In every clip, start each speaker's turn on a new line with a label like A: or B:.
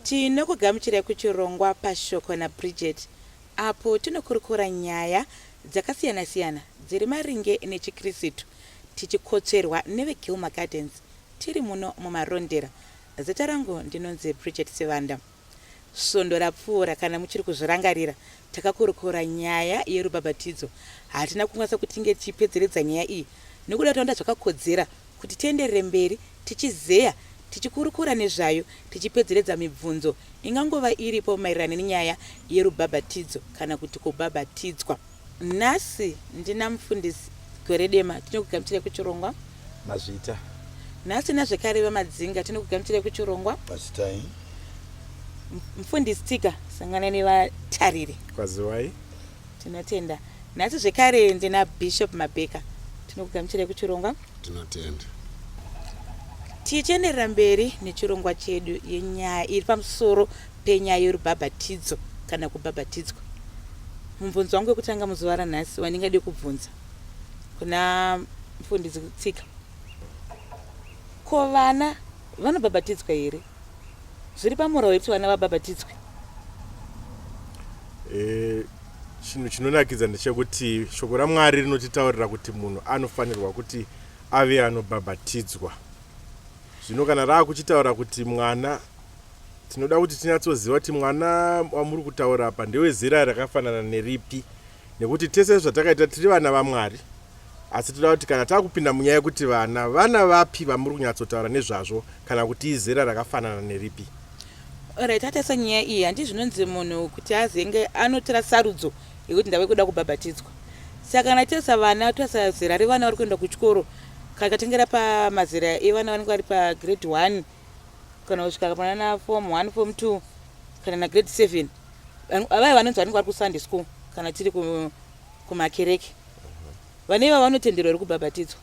A: Tinokugamuchirai kuchirongwa Pashoko naBridget apo tinokurukura nyaya dzakasiyana-siyana dziri maringe nechiKirisitu tichikotsverwa neveGilmer Gardens tiri muno muMarondera. Zita rangu ndinonzi Bridget Sivanda. Svondo rapfuura, kana muchiri kuzvirangarira, takakurukura nyaya yerubhabhatidzo. Hatina kukwanisa kuti tinge tichipedzeredza nyaya iyi nekuda taona zvakakodzera kuti tienderere mberi tichizeya, tichikurukura nezvayo, tichipedzeredza mibvunzo ingangova iripo maererano nenyaya yerubhabhatidzo kana kuti kubhabhatidzwa. Nhasi ndina Mufundisi Goredema, tinokugamuchirai kuchirongwa.
B: Mazvita.
A: Nhasi nazvekare VaMadzinga, tinokugamuchirai kuchirongwa.
B: Mazvitai.
A: Mufundisi Tsiga, sangana nevatariri.
C: Kwaziwai.
A: Tinotenda. Nhasi zvekare ndina Bishop Mabheka, tinokugamuchirai kuchirongwa.
B: Tinotenda.
A: Tichienderera mberi nechirongwa chedu yenyaya iri pamusoro penyaya yerubhabhatidzo kana kubhabhatidzwa. Mubvunzo wangu wekutanga muzuva ranhasi wandingade kubvunza kuna mufundisi Tsika, ko vana vanobhabhatidzwa here? Zviri pamurau here kuti vana vabhabhatidzwe?
C: E, chinhu chinonakidza ndechekuti shoko raMwari rinotitaurira kuti munhu anofanirwa kuti ave anobhabhatidzwa. Zvino kana raakuchitaura kuti mwana, tinoda kuti tinyatsoziva kuti mwana wamuri kutaura apa ndewezera rakafanana neripi, nekuti tese zvatakaita tiri vana vaMwari, asi toda kuti kana takupinda munyaya yekuti vana, vana vapi vamuri kunyatsotaura nezvazvo kana kuti izera rakafanana neripi.
A: Alright, tatarisa nyaya iyi, hanti zvinonzi munhu kuti azenge anotora sarudzo yekuti ndave kuda kubhabhatidzwa. Saka kana titarisa vana, totarisa zera revana vari kuenda kuchikoro, kana tikatengera pamazera evana vanenge vari pagrade 1 kana kusvika panana form 1, form 2 kana nagrade 7, vaya vanonzi vanenge vari kusunday school kana tiri kumakereke, vana ivava vanotenderwa here kubhabhatidzwa?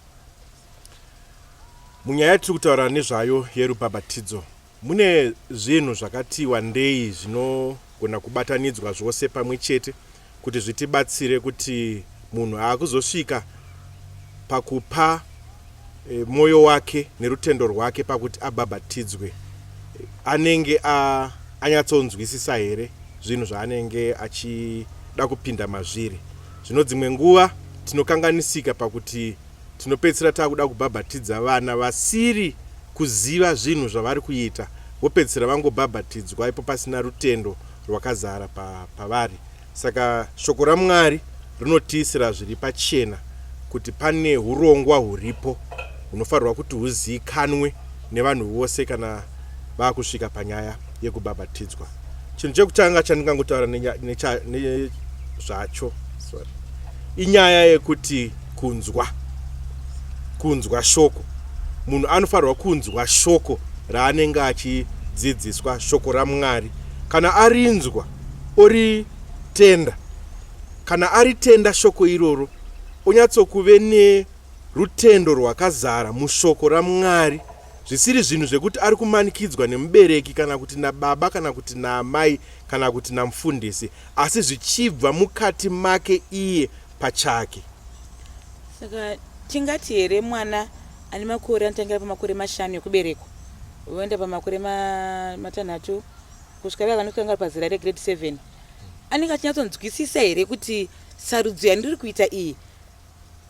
C: Munyaya yatiri kutaura nezvayo yerubhabhatidzo, Mune zvinhu zvakati wandei zvinogona kubatanidzwa zvose pamwe chete kuti zvitibatsire kuti munhu akuzosvika pakupa e, mwoyo wake nerutendo rwake pakuti abhabhatidzwe anenge anyatsonzwisisa here zvinhu zvaanenge achida kupinda mazviri. Zvino dzimwe nguva tinokanganisika pakuti Tinopedzisira takuda kubhabhatidza vana vasiri kuziva zvinhu zvavari kuita vopedzisira vangobhabhatidzwa ipo pasina rutendo rwakazara pa, pavari. Saka shoko raMwari rinotiisira zviri pachena kuti pane hurongwa huripo hunofanirwa kuti huzikanwe nevanhu vose kana vakusvika panyaya yekubhabhatidzwa. Chinhu chekutanga chandingangotaura nezvacho sorry inyaya yekuti kunzwa kunzwa shoko munhu anofanirwa kunzwa shoko raanenge achidzidziswa shoko ramwari kana arinzwa oritenda kana aritenda shoko iroro onyatsokuve nerutendo rwakazara mushoko ramwari zvisiri zvinhu zvekuti ari kumanikidzwa nemubereki kana kuti nababa kana kuti naamai kana kuti namufundisi asi zvichibva mukati make iye pachake.
A: Saka tingati here mwana ane makore anotangira pamakore mashanu ekuberekwa voenda pamakore matanhatu kusvika vaya vanotanga vari pazera regrade 7 anenge achinyatsonzwisisa here kuti sarudzo yandiri kuita iyi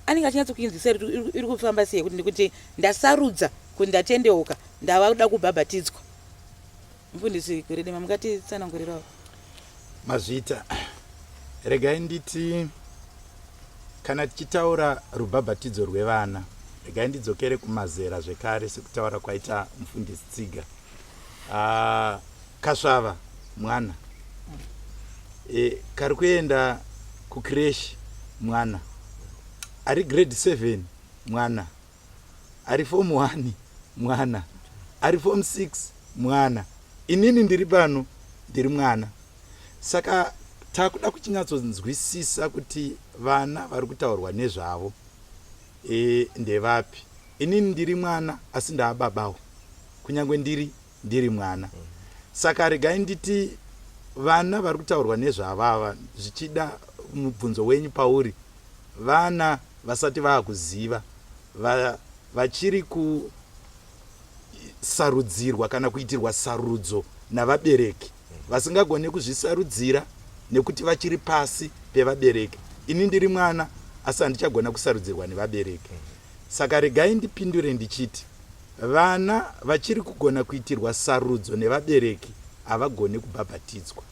A: anenge achinyatsokuinzwisisa iri kufamba sei kuti ndikuti ndasarudza kuti ndatendeuka ndava kuda kubhabhatidzwa Mufundisi Goredema mungatitsanangurirawo.
B: Mazvita. Regai nditi kana tichitaura rubhabhatidzo rwevana, regai ndidzokere kumazera zvekare sekutaura kwaita mufundisi Tsiga. Uh, kasvava mwana e, kari kuenda kukireshi mwana ari grade 7 mwana ari form 1 mwana ari form 6 mwana inini ndiri pano ndiri mwana saka takuda kuchinyatsonzwisisa kuti vana vari kutaurwa nezvavo e, ndevapi inini ndiri mwana asi ndaababawo kunyange ndiri ndiri mwana saka regai nditi vana vari kutaurwa nezvavava zvichida mubvunzo wenyu pauri vana vasati vaakuziva va, vachiri kusarudzirwa kana kuitirwa sarudzo navabereki vasingagone kuzvisarudzira nekuti vachiri pasi pevabereki. Ini ndiri mwana asi handichagona kusarudzirwa nevabereki. Saka regai ndipindure ndichiti vana vachiri kugona kuitirwa sarudzo nevabereki havagone kubhabhatidzwa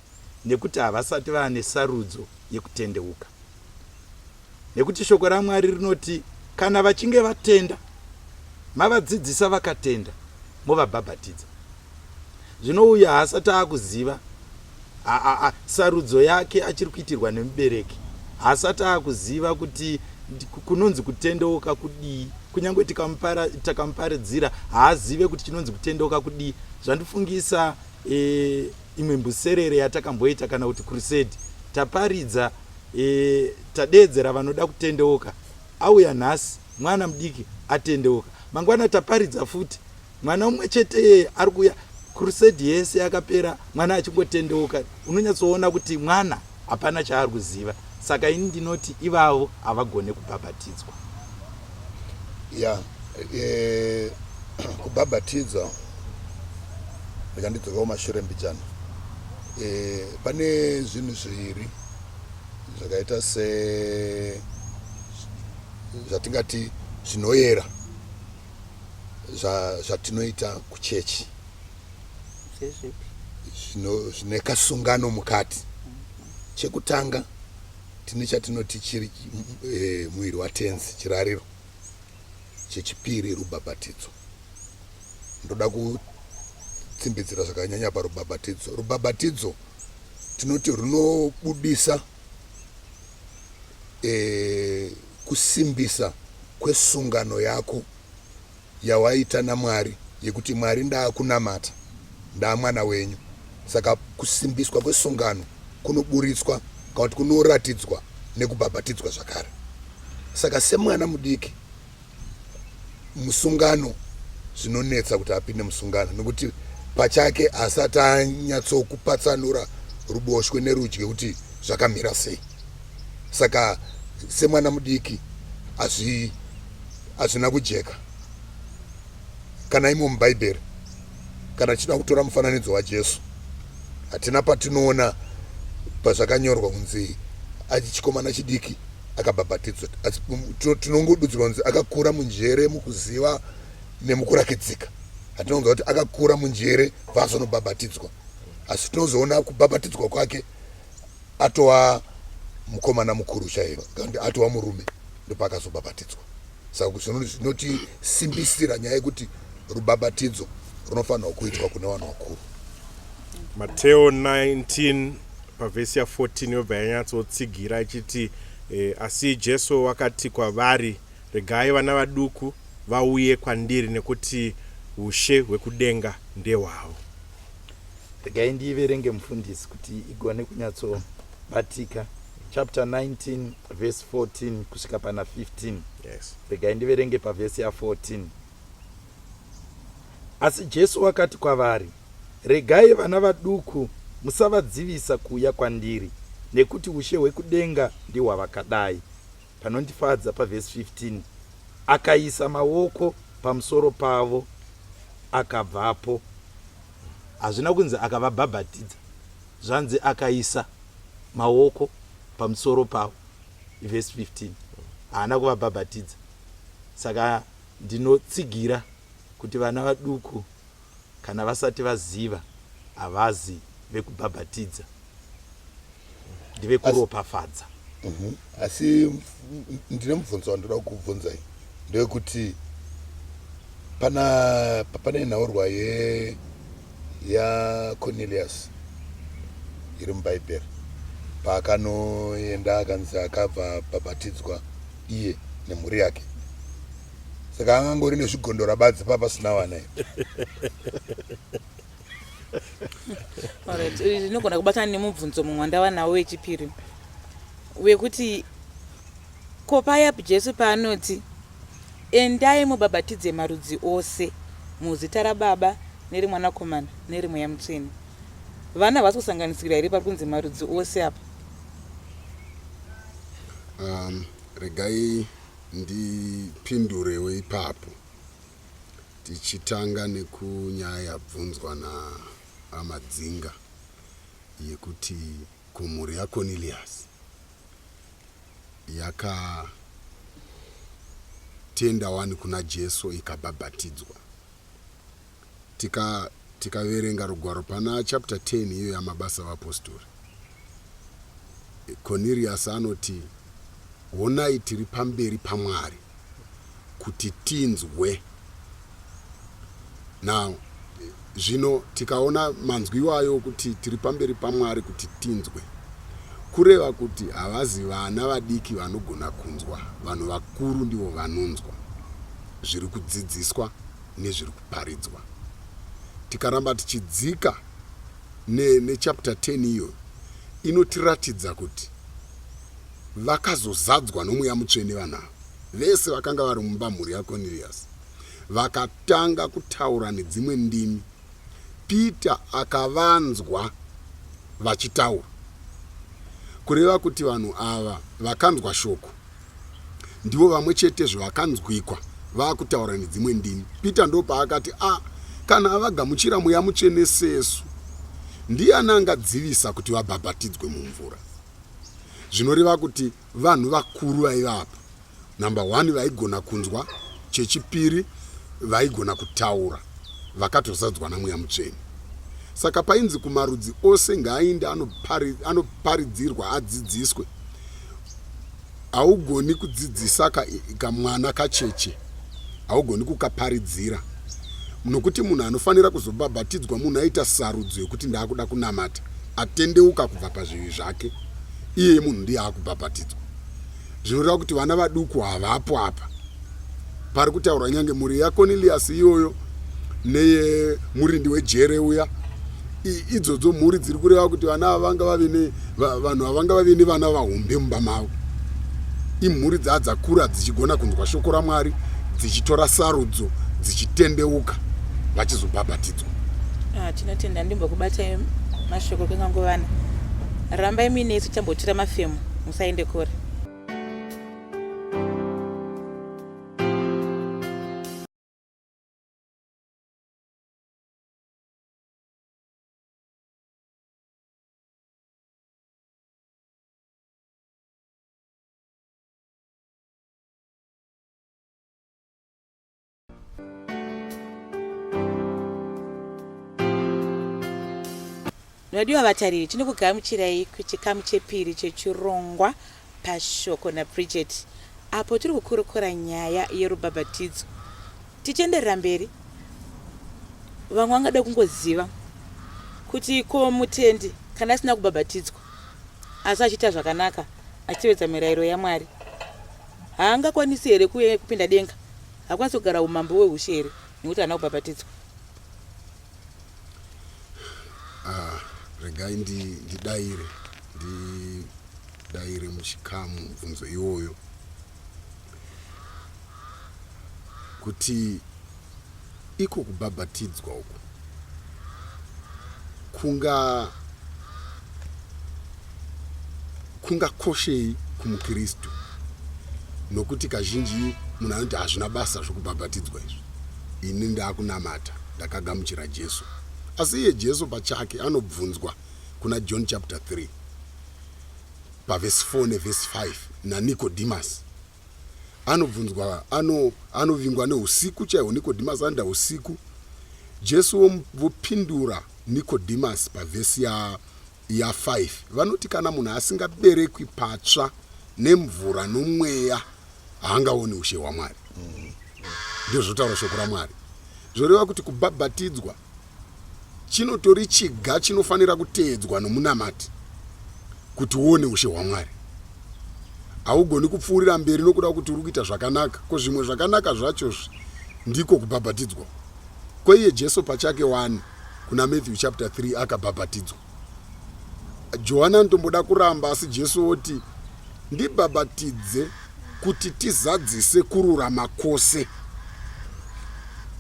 B: nekuti havasati vaane sarudzo yekutendeuka. Nekuti shoko raMwari rinoti kana vachinge vatenda, mavadzidzisa vakatenda, movabhabhatidza. Zvino uyu haasati akuziva sarudzo yake achiri kuitirwa nemubereki. Haasati akuziva kuti kunonzi kutendeuka kudii. Kunyange takamuparidzira haazive kuti chinonzi kutendeuka kudii. Zvandifungisa e, imwe mbuserere yatakamboita kana kuti crusade. Taparidza e, tadeedzera vanoda kutendeuka. Auya nhasi mwana mudiki atendeuka. Mangwana taparidza futi Mwana umwe chete iyeye ari kuuya crusade yese yakapera mwana achingotendeuka unonyatsoona kuti mwana hapana chaari kuziva saka ini ndinoti ivavo havagone kubhabhatidzwa.
D: Ya e, kubhabhatidzwa rega ndidzoke kumashure mbijana e, pane zvinhu zviviri zvakaita se zvatingati zvinoyera zvatinoita kuchechi zvine kasungano mukati. Chekutanga tine chatinoti chiri e, muviri waTenzi, chirariro. Chechipiri rubhabhatidzo. Ndoda kutsimbidzira zvakanyanya parubhabhatidzo. Rubhabhatidzo tinoti runobudisa e, kusimbisa kwesungano yako yawaita naMwari yekuti Mwari ndaakunamata ndaamwana wenyu. Saka kusimbiswa kwesungano kunoburitswa kana kuti kunoratidzwa nekubhabhatidzwa zvakare. Saka semwana mudiki musungano zvinonetsa kuti apinde musungano nekuti pachake asati anyatsokupatsanura ruboshwe nerudyi kuti zvakamira sei. Saka semwana mudiki hazvina kujeka. Kana imo muBhaibheri, kana tichida kutora mufananidzo waJesu, hatina patinoona pazvakanyorwa kunzi achichikomana chidiki akabhabhatidzwa. Asi tinongodudzirwa kunzi akakura munjere, mukuziva nemukurakidzika. Hatina kunzwa kuti akakura munjere bvaazonobhabhatidzwa, asi tinozoona kubhabhatidzwa kwake atova mukomana mukuru chaivo kana kuti atova murume ndopaakazobhabhatidzwa. Saka zvinotisimbisira nyaya yekuti rubhabhatidzo runofanirwa kuitwa kune vanhu vakuru.
C: Mateo 19 pavhesi ya 14 yobva yanyatsotsigira ichiti e, asi Jesu wakati kwavari, regai vana vaduku vauye kwandiri nekuti ushe hwekudenga ndehwavo.
B: Regai ndiiverenge mufundisi kuti igone kunyatsobatika. Chapter 19 verse 14 kusvika pana 15.
C: Yes.
B: Regai ndiverenge pavhesi ya 14. Asi Jesu wakati kwavari, Regai vana vaduku, musavadzivisa kuuya kwandiri, nekuti ushe hwekudenga ndihwavakadai. Panondifadza pavhesi 15, akaisa maoko pamusoro pavo akabvapo. Hazvina kunzi akavabhabhatidza, zvanzi akaisa maoko pamusoro pavo. Vhesi 15, haana kuvabhabhatidza. Saka ndinotsigira kuti vana vaduku kana vasati vaziva havazi vekubhabhatidza, ndevekuropafadza.
D: Asi ndine mubvunzo wandoda kukubvunzai ndewekuti pana pane nhaurwa ye yaCornelius iri muBhaibheri paakanoenda akanzi akabva bhabhatidzwa iye nemhuri yake saka angangori nezvigondora badzi pa pasina vana
A: Alright, ndinogona kubatana nemubvunzo mumwe wandava nawo wechipiri wekuti ko paya Jesu paanoti endai mubhabhatidze marudzi ose muzita raBaba nereMwanakomana nereMweya Mutsvene, vana havasi kusanganisira here pari kunzi marudzi ose apa?
E: Regai ndipindurewo ipapo tichitanga nekunyaya yabvunzwa na amadzinga yekuti kumhuri yaCornelius yakatenda wani kuna Jesu ikabhabhatidzwa. Tika tikaverenga rugwaro pana chapter 10 iyo yamabasa avapostori, Cornelius anoti honai tiri pamberi paMwari kuti tinzwe. Now zvino tikaona manzwi iwayo kuti tiri pamberi paMwari kuti tinzwe, kureva kuti havazi vana vadiki vanogona kunzwa, vanhu vakuru ndivo vanonzwa zviri kudzidziswa nezviri kuparidzwa. Tikaramba tichidzika nechapter ne 10 iyoyo inotiratidza kuti vakazozadzwa nomweya mutsvene vanhu ava vese vakanga vari mumba mhuri yaCornelius vakatanga kutaura nedzimwe ndimi. Peter akavanzwa vachitaura, kureva kuti vanhu ava vakanzwa shoko ndivo vamwe chetezve vakanzwikwa vakutaura nedzimwe ndimi. Peter ndopaakati a ah, kana avagamuchira mweya mutsvene sesu, ndiani angadzivisa kuti vabhabhatidzwe mumvura? Zvinoreva kuti vanhu vakuru vaiva apa number one vaigona kunzwa, chechipiri vaigona kutaura, vakatozadzwa namweya mutsvene. Saka painzi kumarudzi ose ngaainde anoparidzirwa adzidziswe, haugoni kudzidzisa kamwana kacheche, haugoni kukaparidzira nokuti munhu anofanira kuzobhabhatidzwa munhu aita sarudzo yekuti ndaakuda kunamata, atendeuka kubva pazvivi zvake, iyeye munhu ndiye akubhabhatidzwa. Zvinoreva kuti vana vaduku havapo apa. Pari kutaurwa nyange mhuri yaCornelius iyoyo neyemurindi wejere uya, idzodzo mhuri dziri kureva kuti vana ava vanga vave ne vanhu ava vanga vave nevana vahombe mumba mavo. Imhuri dzaa dzakura dzichigona kunzwa shoko raMwari, dzichitora sarudzo, dzichitendeuka vachizobhabhatidzwa.
A: Ah, tinotenda ndimbokubatai mashoko kwengangovana. Rambai muinesu tambotura mafemo musaende kure. Vadiwa vatariri, tinokugamuchirai kuchikamu chepiri chechirongwa Pashoko naBridget apo tiri kukurukura nyaya yerubhabhatidzo. Tichienderera mberi, vamwe vangada kungoziva kuti ko mutendi kana asina kubhabhatidzwa asi achiita zvakanaka achitevedza mirayiro yaMwari haangakwanisi here kupinda denga? Haakwanisi kugara umambo hwehushe here nekuti haana kubhabhatidzwa?
E: Ah, regai ndidaire ndidaire muchikamu mubvunzo iwoyo kuti iko kubhabhatidzwa uku kunga kungakoshei kumukristu nokuti kazhinji munhu anoti hazvina basa zvokubhabhatidzwa izvi ini ndakunamata ndakagamuchira jesu asi iye jesu pachake anobvunzwa kuna john chapter 3 pavhesi 4 nevhesi 5 nanikodhimasi anobvunzwa ano anovingwa neusiku chaihwo nikodhimasi anoda usiku jesu vopindura nikodhimasi pavhesi ya ya 5 vanoti kana munhu asingaberekwi patsva nemvura nomweya haangaoni ushe hwamwari mm. ndizvo zvotaura shoko ramwari zvoreva kuti kubhabhatidzwa chinotori chiga chinofanira kuteedzwa nomunamati kuti uone ushe hwamwari haugoni kupfuurira mberi nokuda kuti uri kuita zvakanaka ko zvimwe zvakanaka zvachozvi ndiko kubhabhatidzwa ko iye jesu pachake wani kuna matthew chapter 3 akabhabhatidzwa johani anotomboda kuramba asi jesu oti ndibhabhatidze kuti tizadzise kururama kwose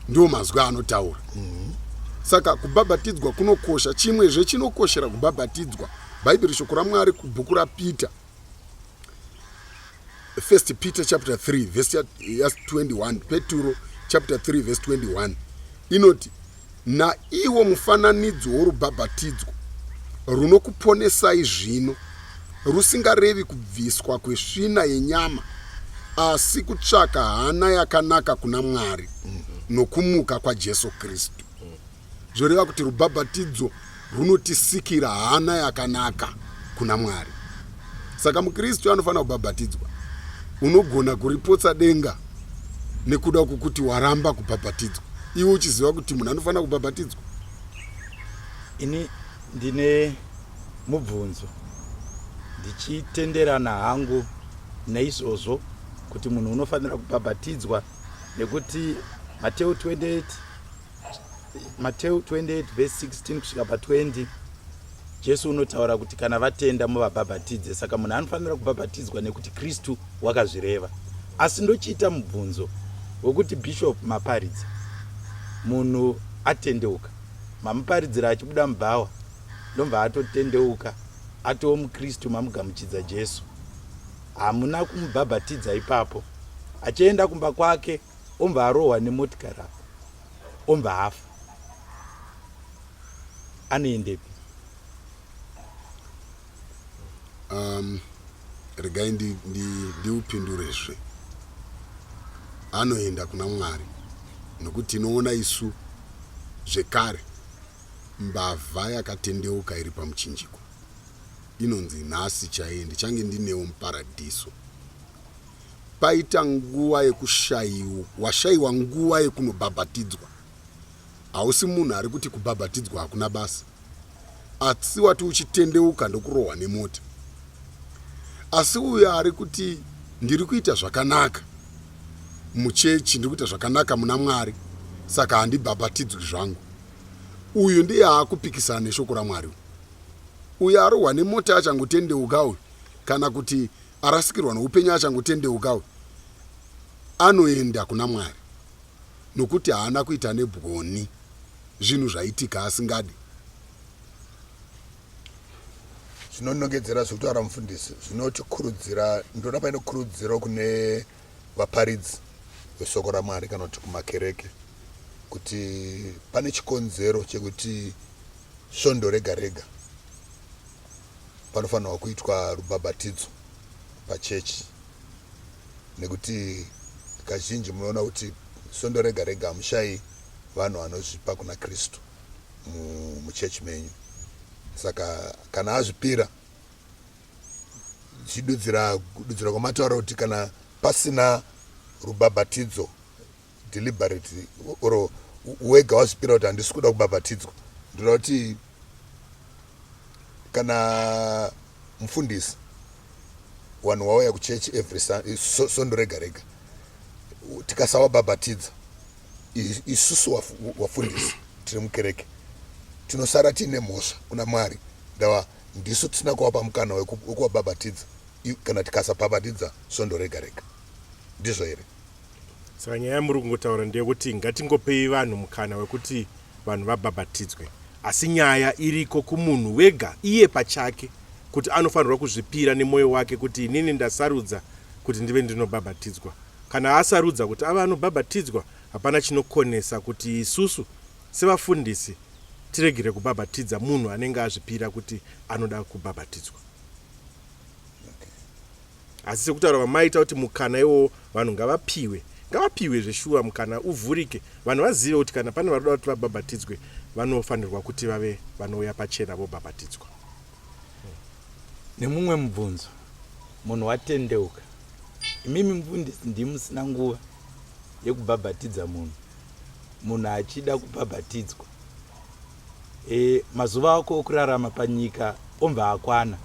E: ndiwo mazwi aanotaura mm -hmm. saka kubhabhatidzwa kunokosha chimwezve chinokoshera kubhabhatidzwa bhaibheri shoko ramwari kubhuku rapeter first peter chapter 3 verse ya 21 peturo chapter 3 verse 21 inoti Naiwo mufananidzo worubhabhatidzwo runokuponesai zvino, rusingarevi kubviswa kwesvina yenyama, asi kutsvaka hana yakanaka kuna Mwari nokumuka kwaJesu Kristu. Zvoreva kuti rubhabhatidzo runotisikira hana yakanaka kuna Mwari. Saka muKristu anofanira kubhabhatidzwa. Unogona kuripotsa denga nekuda kwokuti waramba kubhabhatidzwa, iwe uchiziva kuti munhu anofanira kubhabhatidzwa.
B: Ini ndine mubvunzo ndichitenderana hangu neizvozvo kuti munhu unofanira kubhabhatidzwa nekuti Mateo 28 Mateo 28 verse 16 kusvika pa 20 Jesu unotaura kuti kana vatenda muvabhabhatidze. Saka munhu anofanira kubhabhatidzwa nekuti Kristu wakazvireva. Asi ndochiita mubvunzo wekuti Bishop maparidza munhu atendeuka mamuparidzira achibuda mubhawa ndomva atotendeuka atoo muKristu mamugamuchidza Jesu hamuna kumubhabhatidza ipapo achienda kumba kwake omva arohwa nemotikari apo omva afa anoendepi?
E: Regai ndiupindurezve. Anoenda kuna Mwari nokuti tinoona isu zvekare mbavha yakatendeuka iri pamuchinjikwa inonzi nhasi chaiye ndichange ndinewo muparadhiso. Paita nguva yekushaiwa, washaiwa nguva yekunobhabhatidzwa. Hausi munhu ari kuti kubhabhatidzwa hakuna basa, asi wati uchitendeuka ndokurohwa nemota. Asi uyo ari kuti ndiri kuita zvakanaka muchechi, ndiri kuita zvakanaka muna Mwari, saka handibhabhatidzwi zvangu. Uyu ndiye aakupikisana neshoko raMwari. Uyo arohwa nemota achangotendeuka uyu, kana kuti arasikirwa noupenyu achangotendeuka uyu, anoenda kuna Mwari nokuti haana kuita nebwoni zvinhu zvaitika asingadi.
D: Zvinonongedzera zvekutaura mufundisi zvinotikurudzira, ndinoda paine kurudziro kune vaparidzi veshoko raMwari kana kuti kumakereke kuti pane chikonzero chekuti svondo rega rega panofanirwa kuitwa rubhabhatidzo pachechi nekuti kazhinji munoona kuti svondo rega rega hamushayi vanhu vanozvipa kuna Kristu muchechi menyu. Saka kana azvipira, chidudzira kududzira kwamataura kuti kana pasina rubhabhatidzo deliberate or wega wazvipira kuti handisi kuda kubhabhatidzwa, ndinoda kuti kana mufundisi vanhu wauya kuchechi every sondo rega rega tikasavabhabhatidza isusu wafundisi tiri mukereke tinosara tiine mhosva kuna Mwari, ndava ndisu tisina kuvapa mukana wekuvabhabhatidza kana tikasabhabhatidza svondo rega rega. Ndizvo here?
C: Saka nyaya yamuri kungotaura ndeyekuti ngatingopei vanhu mukana wekuti vanhu vabhabhatidzwe, asi nyaya iriko kumunhu wega iye pachake kuti anofanirwa kuzvipira nemwoyo wake kuti inini ndasarudza kuti ndive ndinobhabhatidzwa. Kana asarudza kuti ave anobhabhatidzwa, hapana chinokonesa kuti isusu sevafundisi tiregere kubhabhatidza munhu anenge azvipira kuti anoda kubhabhatidzwa. Asi sekutaura kwamaita kuti mukana iwowo vanhu ngavapiwe, ngavapiwe zveshuwa mukana uvhurike vanhu vazive kuti kana pane varikuda kuti vabhabhatidzwe vanofanirwa kuti vave vanouya pachena vobhabhatidzwa.
B: Nemumwe mubvunzo, munhu watendeuka, imimi mufundisi ndimi musina nguva yekubhabhatidza munhu, munhu achida kubhabhatidzwa. E, mazuva ako okurarama panyika omva akwana,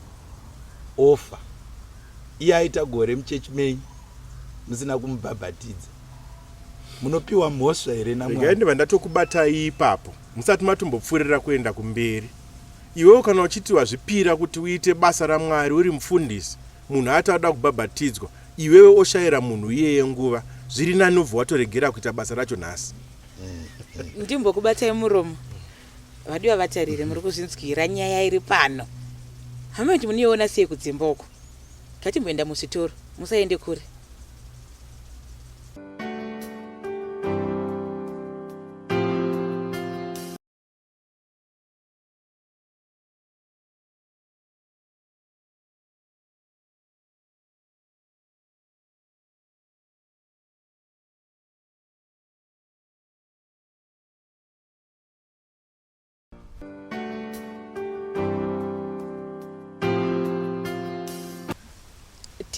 B: ofa. Iye aita gore muchechi menyu musina kumubhabhatidza. Munopiwa mhosva here
C: Regai
B: naMwari?
C: ndibva ndatokubatai ipapo musati matombopfuurira kuenda kumberi. Iwewe kana uchiti wazvipira kuti uite basa raMwari uri mufundisi, munhu ati anoda kubhabhatidzwa, iwewe oshayira munhu iyeye nguva, zviri nani ubve watoregera kuita basa racho nhasi.
A: Ndimbokubatai muromo vadiwa vatariri muri kuzvinzwira nyaya iri pano. Hameno kuti munoiona sei kudzimba uko. Ngatimboenda muzvitoro musaende kure.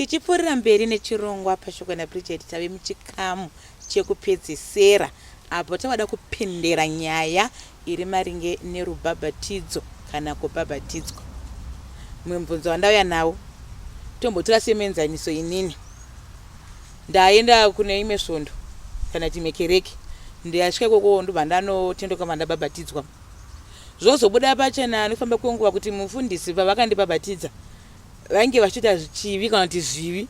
A: Tichipfuurira mberi nechirongwa Pashoko naBridget tave muchikamu chekupedzesera apo tavada kupendera nyaya iri maringe nerubhabhatidzo kana kubhabhatidzwa. Mumwe mubvunzo wandauya nawo tombotora semuenzaniso inini ndaenda kune imwe svondo kana kuti imwe kereke ndasvika ikoko ndobva ndanotendeuka bva ndabhabhatidzwa zvozobuda pachena nokufamba kwenguva kuti mufundisi pavakandibhabhatidza vainge vachitoita chivi kana kuti zvivi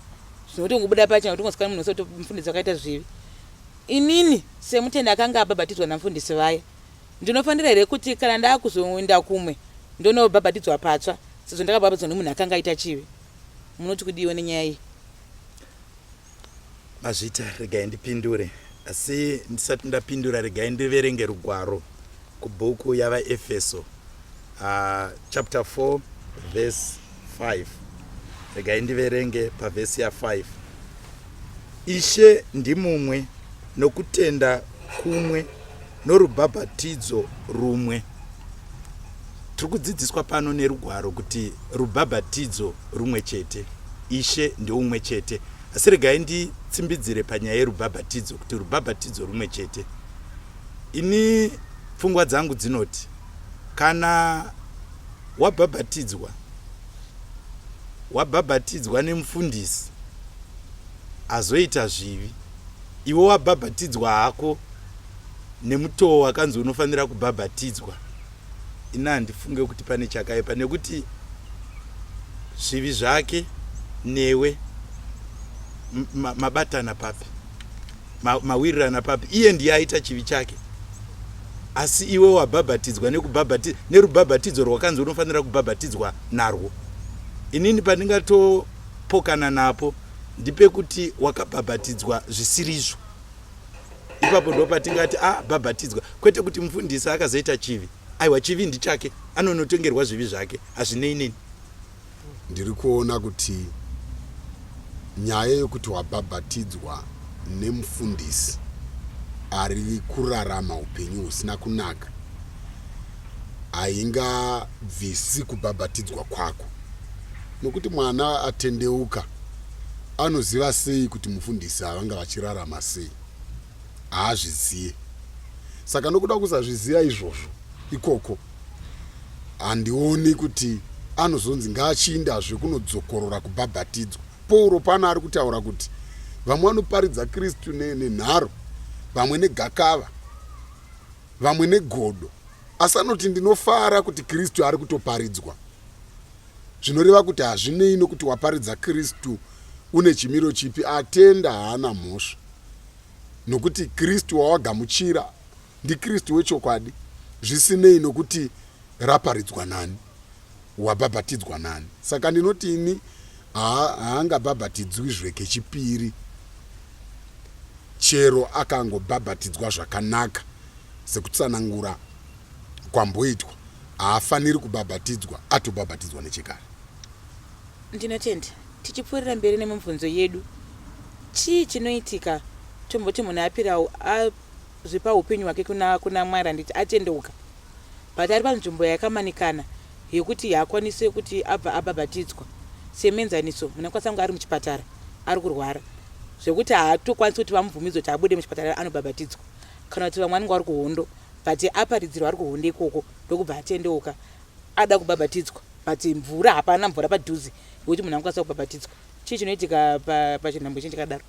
A: zvinotongobuda pachena kuti ungozikanwa munhu wese kuti mufundisi vakaita zvivi inini semutendi akanga abhabhatidzwa namufundisi vaya ndinofanira here kuti kana ndakuzoenda kumwe ndonobhabhatidzwa patsva sezvo ndakabhabhatidzwa nemunhu akanga aita chivi munoti kudiwe nenyaya iyi
B: Mazvita, regai ndipindure. Asi ndisati ndapindura, regai ndiverenge rugwaro kubhuku yavaEfeso chapter 4 verse 5. Regai ndiverenge pavhesi ya5. Ishe ndimumwe, nokutenda kumwe, norubhabhatidzo rumwe. Tiri kudzidziswa pano nerugwaro kuti rubhabhatidzo rumwe chete. Ishe ndeumwe chete. Asi regai nditsimbidzire panyaya yerubhabhatidzo kuti rubhabhatidzo rumwe chete. Ini pfungwa dzangu dzinoti kana wabhabhatidzwa wabhabhatidzwa nemufundisi azoita zvivi iwe wabhabhatidzwa hako nemutoo wakanzi unofanira kubhabhatidzwa ini handifunge kuti pane chakaipa nekuti zvivi zvake newe mabatana papi mawirirana papi iye ndiye aita chivi chake asi iwe wabhabhatidzwa nerubhabhatidzo rwakanzi unofanira kubhabhatidzwa narwo inini pandingatopokana napo ndipekuti wakabhabhatidzwa zvisirizvo ipapo ndopatingati a bhabhatidzwa kwete kuti mufundisi akazoita chivi aiwa chivi ndichake anonotongerwa zvivi zvake hazvinei neni
E: Ndiri kuona kuti nyaya yokuti wabhabhatidzwa nemufundisi ari kurarama upenyu husina kunaka haingabvisi kubhabhatidzwa kwako nokuti mwana atendeuka anoziva sei kuti mufundisi avanga vachirarama sei haazviziye saka nokuda kusazviziva izvozvo ikoko handioni kuti anozonzi ngaachiindazve kunodzokorora kubhabhatidzwa pauro pano ari kutaura kuti vamwe vanoparidza kristu nenharo vamwe negakava vamwe negodo asi anoti ndinofara kuti kristu ari kutoparidzwa zvinoreva kuti hazvinei nokuti waparidza kristu une chimiro chipi atenda haana mhosva nokuti kristu wawagamuchira ndiKristu wechokwadi zvisinei nokuti raparidzwa nani wabhabhatidzwa nani saka ndinoti ini haangabhabhatidzwi zvekechipiri chero akangobhabhatidzwa zvakanaka sekutsanangura kwamboitwa haafaniri kubhabhatidzwa atobhabhatidzwa nechekare
A: Ndinotenda. Tichipfuurira mberi nemibvunzo yedu, chii chinoitika tomboti munhu apira azvipa upenyu hwake kuna, kuna Mwari handiti atendeuka but ari panzvimbo yakamanikana yekuti haakwanise kuti abva abhabhatidzwa. Semuenzaniso, munhu anokwanisa kunge ari muchipatara ari kurwara zvekuti haatokwanisi kuti vamubvumidze kuti abude muchipatara anobhabhatidzwa kana kuti vamwe vanenge vari kuhondo but aparidzirwa ari kuhondo ikoko ndokubva atendeuka ada kubhabhatidzwa but mvura hapana mvura padhuze yekuti munhu angakwanisa kubhabhatidzwa chii chinoitika pachinhambo chinhu chakadaro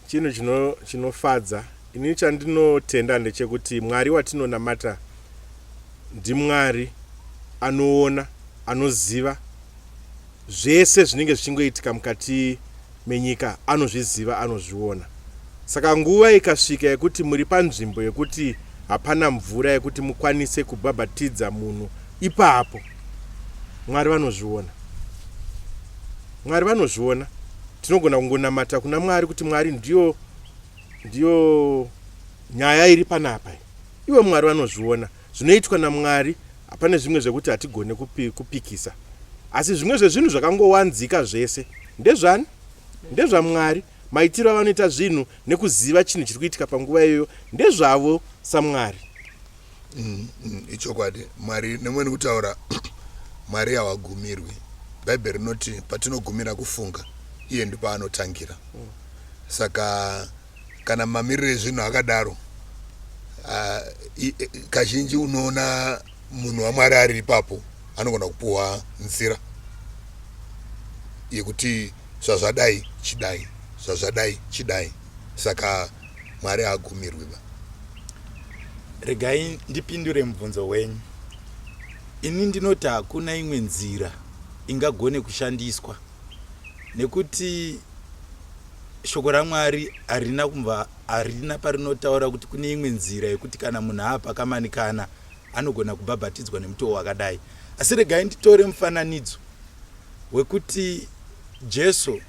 C: chinhu chinofadza ini chandinotenda ndechekuti mwari watinonamata ndimwari anoona anoziva Zvese zvinenge zvichingoitika mukati menyika anozviziva anozviona. Saka nguva ikasvika yekuti muri panzvimbo yekuti hapana mvura yekuti mukwanise kubhabhatidza munhu ipapo, Mwari vanozviona. Mwari vanozviona. Tinogona kungonamata kuna Mwari kuti Mwari ndiyo ndiyo nyaya iri panapa. Iwe Mwari vanozviona. Zvinoitwa naMwari pane zvimwe zvekuti hatigone kupi, kupikisa asi zvimwe zvezvinhu zvakangowanzika zvese ndezvani ndezvamwari maitiro avanoita zvinhu nekuziva chinhu chiri kuitika panguva iyoyo ndezvavo samwari
D: mm, ichokwadi mwari nemweni kutaura mwari hawagumirwi. Bhaibheri rinoti patinogumira kufunga iye ndipaanotangira. Saka kana mamiriro ezvinhu akadaro, kazhinji unoona munhu waMwari ari ipapo anogona kupuhwa nzira yekuti zvazvadai chidai, zvazvadai chidai. Saka Mwari haagumirwi ba.
B: Regai ndipindure mubvunzo wenyu. Ini ndinoti hakuna imwe nzira ingagone kushandiswa nekuti shoko raMwari harina kumva harina parinotaura kuti kune imwe nzira yekuti kana munhu aapakamanikana anogona kubhabhatidzwa nemutoo wakadai. Asi regai nditore mufananidzo wekuti Jesu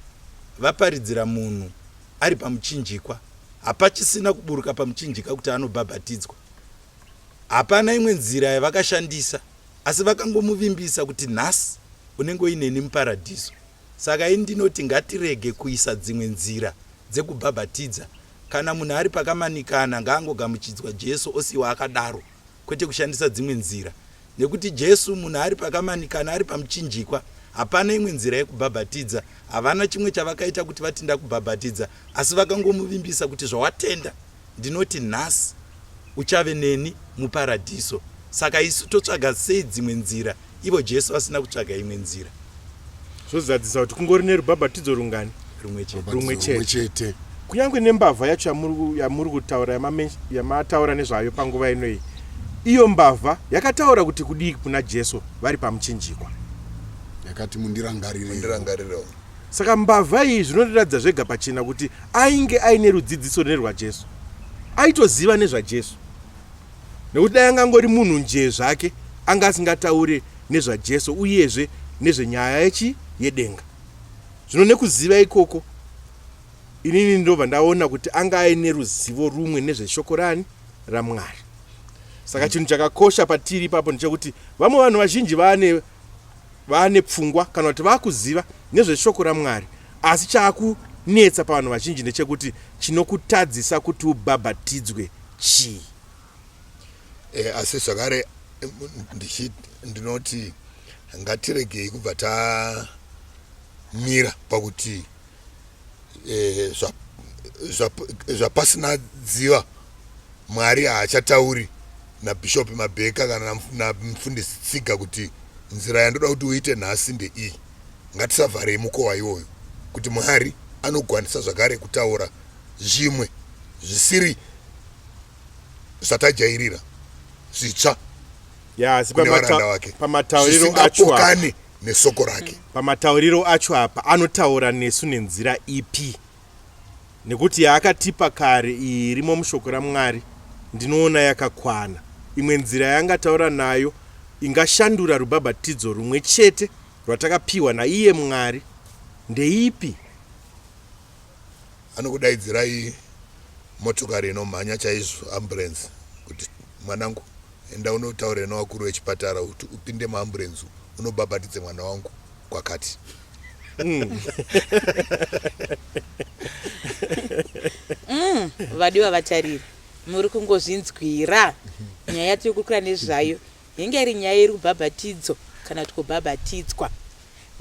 B: vaparidzira munhu ari pamuchinjikwa. Hapachisina kuburuka pamuchinjika kuti anobhabhatidzwa. Hapana imwe nzira yavakashandisa asi vakangomuvimbisa kuti nhasi unenge uineni muparadhiso. Saka ini ndinoti ngatirege kuisa dzimwe nzira dzekubhabhatidza. Kana munhu ari pakamanikana ngaangogamuchidzwa Jesu osiiwa akadaro kwete kushandisa dzimwe nzira. Nekuti Jesu munhu ari pakamanikana ari pamuchinjikwa hapana imwe nzira yekubhabhatidza. Havana chimwe chavakaita kuti vati ndakubhabhatidza asi vakangomuvimbisa kuti zvawatenda ndinoti nhasi uchave neni muparadhiso. Saka isu totsvaga sei dzimwe nzira ivo Jesu vasina kutsvaga imwe nzira?
C: Zvozadzisa kuti kungori nerubhabhatidzo rungani?
B: Rumwe chete.
C: Rumwe chete. Kunyange nembavha yacho yamuri kutaura yamataura nezvayo panguva ino iyi, iyo mbavha yakataura kuti kudii kuna Jesu vari pamuchinjikwa?
E: Yakati mundirangarirewo.
D: Mundirangarirewo.
C: Saka mbavha iyi zvinotiratidza zvega pachena kuti ainge aine rudzidziso nerwaJesu. Aitoziva nezvaJesu. Nekuti dai angangori munhu njee zvake anga asingataure nezvaJesu uyezve nezvenyaya yechi yedenga. Zvino nekuziva ikoko inini ndobva ndaona kuti anga aine ruzivo rumwe nezveshoko rani raMwari. Saka chinhu chakakosha patiri ipapo ndechekuti vamwe vanhu vazhinji vaane vaane pfungwa kana kuti vakuziva nezveshoko raMwari asi chaakunetsa pavanhu vazhinji ndechekuti chinokutadzisa kuti ubhabhatidzwe chii?
D: E, asi zvakare ndinoti ngatiregei kubva tamira pakuti e, zvapasina dziva Mwari haachatauri naBishop Mabheka kana namufundisi Tsiga kuti nzira yandoda kuti uite nhasi ndeiyi. Ngatisavharei mukowa iwoyo kuti Mwari anogwanisa zvakare kutaura zvimwe zvisiri zvatajairira zvitsva
C: kune varanda vake
D: zvisingapokane nesoko rake.
C: Pamatauriro acho apa anotaura nesu nenzira ipi? Nekuti yaakatipa kare iyi irimo mushoko raMwari ndinoona yakakwana. Imwe nzira yaangataura nayo ingashandura rubhabhatidzo rumwe chete rwatakapiwa naiye Mwari ndeipi?
D: Anokudaidzirai motokari inomhanya chaizvo, ambulance, kuti mwanangu enda unotaure nevakuru vechipatara kuti upinde muambulenzi unobhabhatidze mwana wangu kwakati.
A: Vadiwa vatariri, muri kungozvinzwira nyaya yatiri kukurukura nezvayo inge iri nyaya yerubhabhatidzo kana kuti kubhabhatidzwa.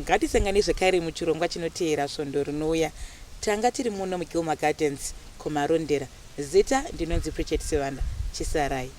A: Ngatisangane zvekare muchirongwa chinoteera svondo rinouya. Tanga tiri muno muGilmore Gardens, kuMarondera. Zita ndinonzi Pritchard Sibanda. Chisarai.